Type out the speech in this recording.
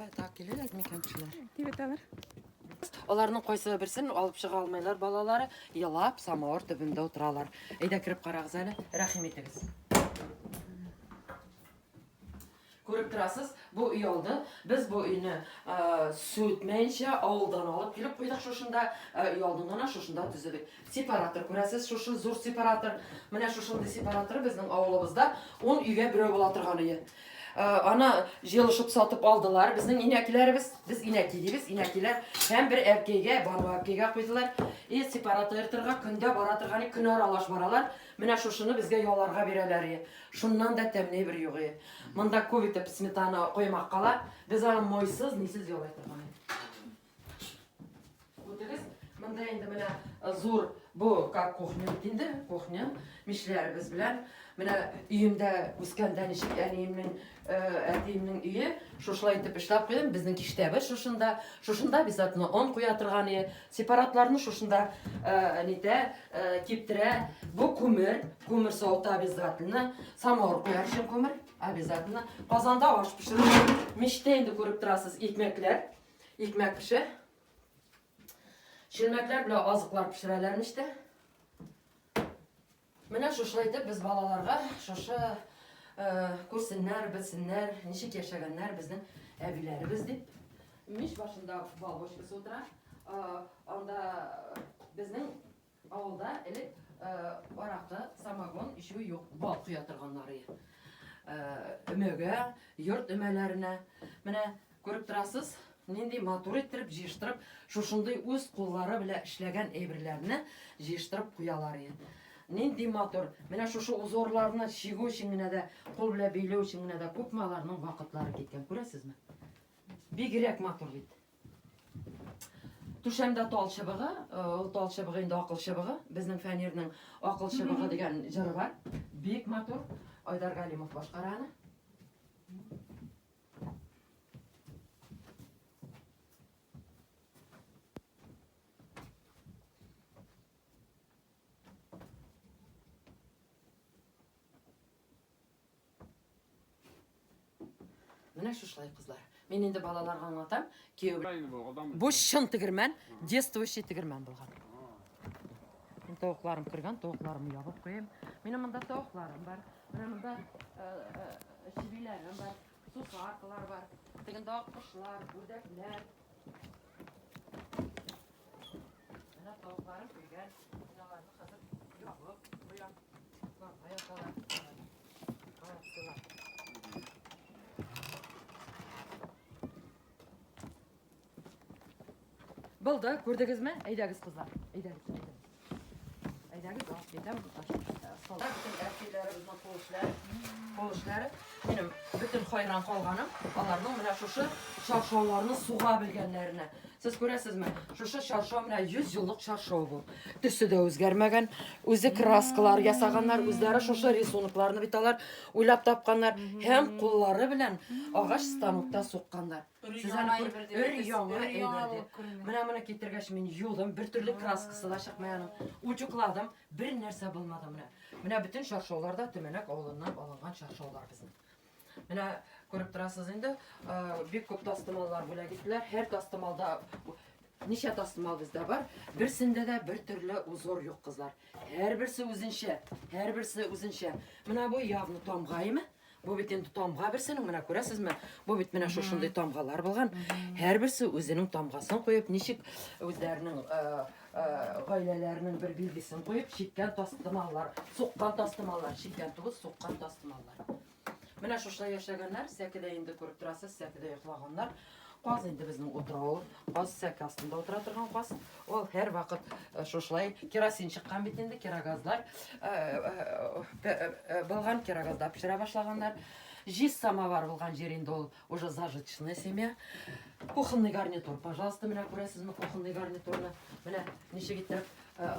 Так, киләләр микән кешеләр? Дип әйтәләр. Аларның кайсы берсен алып чыга алмыйлар балалары, елап самавыр төбендә утыралар. Әйдә кереп карагыз әле, рәхим итегез. Күреп торасыз, бу өй алды. Без бу өйне сүтмәенчә авылдан алып килеп куйдык шушында, өй алдын гына шушында төзедек. Сепаратор күрәсез, шушы зур сепаратор. Менә шушындый сепаратор безнең авылыбызда 10 өйгә берәү була торган өе. Аны җыелышып сатып алдылар безнең инәкиләребез. Без инәки дибез, инәкиләр. Һәм бер әбкәйгә, Бану әбкәйгә куйдылар. И сепараторга көндә бара торган, көн аралаш баралар. Менә шушыны безгә яларга бирәләр. Шуннан да тәмле бер юк. Монда күп итеп сметана, коймак кала. Без аны майсыз, нисез ялай торган. Үтегез. Монда инде менә зур бу как кухня бит инде, кухня мишләребез белән. Менә өемдә үскәндә ничек әниемнең, әтиемнең өе шушылай итеп эшләп куйдым. Безнең киштәбез шушында. Шушында обязательно он куя торган ие. Сепаратларны шушында нитә, киптерә. Бу күмер, күмер савыты обязательно. Самавыр куяр өчен күмер обязательно. Казанда аш пешерү. Мичтә инде күреп торасыз икмәкләр. Икмәк пешә. Чүлмәкләр белән азыклар пешерәләр мичтә. Менә шушылай итеп без балаларга шушы э, күрсеннәр, белсеннәр, ничек яшәгәннәр безнең әбиләребез дип. Мич башында бал бочкасы утыра. Э, анда безнең Авылда элек аракы, самогон эчү юк, бал коя торганнар иде. Өмәгә, йорт өмәләренә. Менә күреп торасыз, нинди матур иттереп җыештырып, шушындый үз куллары белән эшләгән әйберләрне җыештырып куялар иде. Нинди матур. Менә шушы узорларны чигү өчен генә дә, кул белән бәйләү өчен генә дә күпме аларның вакытлары киткән, күрәсезме? Бигрәк матур бит. Түшәмдә тал чыбыгы, ул тал чыбыгы инде акыл чыбыгы. Безнең Фәнирнең Акыл чыбыгы дигән җыры бар. Бик матур. Айдар Галимов башкара аны. Менә шушылай, кызлар. Мин инде балаларга аңлатам. Кияү Бу чын тегермән, действующий тегермән булган. Мин тавыкларым кергән, тавыкларымны ябып куям. Минем монда тавыкларым бар. Менә монда э, э, чебиләрем бар, сусаркалар бар. Тегендә аккошлар, үрдәкләр. Менә тавыкларым кергән. Мин аларны хәзер ябып куям. Йокларга яталар. Молодцылар. Булды, күрдегезме? Әйдәгез, кызлар. Әйдәгез, әйдәгез. Әйдәгез, алып китәм. Столда бөтен әбкәйләребезнең кул эшләре, кул эшләре. Минем бөтен хайран калганым, аларның менә шушы чаршауларны суга белгәннәренә. Сез күрәсезме, шушы чаршау менә 100 еллык чаршау бу. Төсе дә үзгәрмәгән. Үзе краскалар ясаганнар, үзләре шушы рисункларны бит алар уйлап тапканнар һәм куллары белән агач станокта сукканнар. Сез аны күр, өр яңа әйбер дип. Менә моны китергәч мин юдым, бер төрле краскасы да чыкмый аның. Утюгладым, бер нәрсә булмады менә. Менә бөтен чаршаулар да Төмәнәк авылыннан алынган чаршаулар безнең. Менә күреп торасыз инде, бик күп тастымаллар бүләк иттеләр. Һәр тастымалда ничә тастымал бездә бар, берсендә дә бер төрле узор юк, кызлар. Һәрберсе үзенчә, һәрберсе үзенчә. Менә бу явно тамга име? Бу бит инде тамга берсенең, менә күрәсезме? Бу бит менә шушындый тамгалар булган. Һәрберсе үзенең тамгасын куеп, ничек үзләренең гаиләләренең бер билгесен куеп, чиккән тастымаллар, суккан тастымаллар, чиккән түгел, суккан тастымаллар. Менә шушылай яшәгәннәр, сәкедә инде күреп торасыз, сәкедә йоклаганнар. Каз инде безнең утыра ул. Каз сәке астында утыра торган каз. Ул һәрвакыт шушылай керосин чыккан бит инде, керогазлар булган, керогазда пешерә башлаганнар. Җиз самовар булган җир инде ул уже зажиточная семья. Кухонный гарнитур, пожалуйста, менә күрәсезме кухонный гарнитурны? Менә ничек иттереп.